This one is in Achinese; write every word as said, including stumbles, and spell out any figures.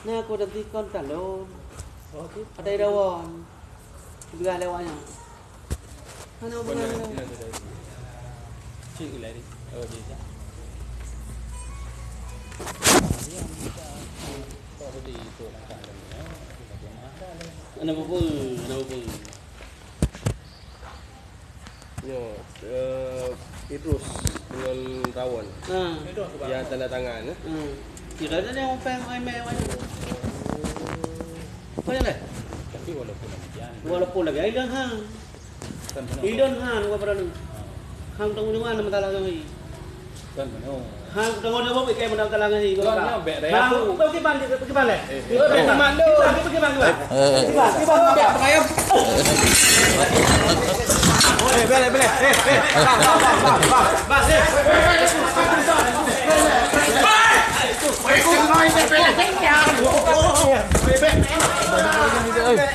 Nah, aku nanti kon talon. Ada dawan. Dua lewatnya. Mana hubungan? Cik ulai ni. Oh, dia tak. Anak bubur, anak bubur. Nyoe, eh, Idrus dengan Rawon. Ha. Yang tanda tangan, eh? Ha. Kira ada yang open email mana? Apa yang lain? Tapi walaupun demikian. Walaupun lagi, ada ha. Idon ha, bukan pada lu. Ha, tunggu di mana masalah kami? Kan benar. Ha, tunggu di mana, bukan masalah kami. Kan, ya, bek raya tu. Pergi balik, pergi balik. Eh, eh, pergi balik. Pergi balik. Eh, eh. Pergi balik, pergi balik. Bek raya. Eh, balik, balik. Eh, eh. Bang, bang, bang, bang, bang. Bang, eh. Balik. Balik.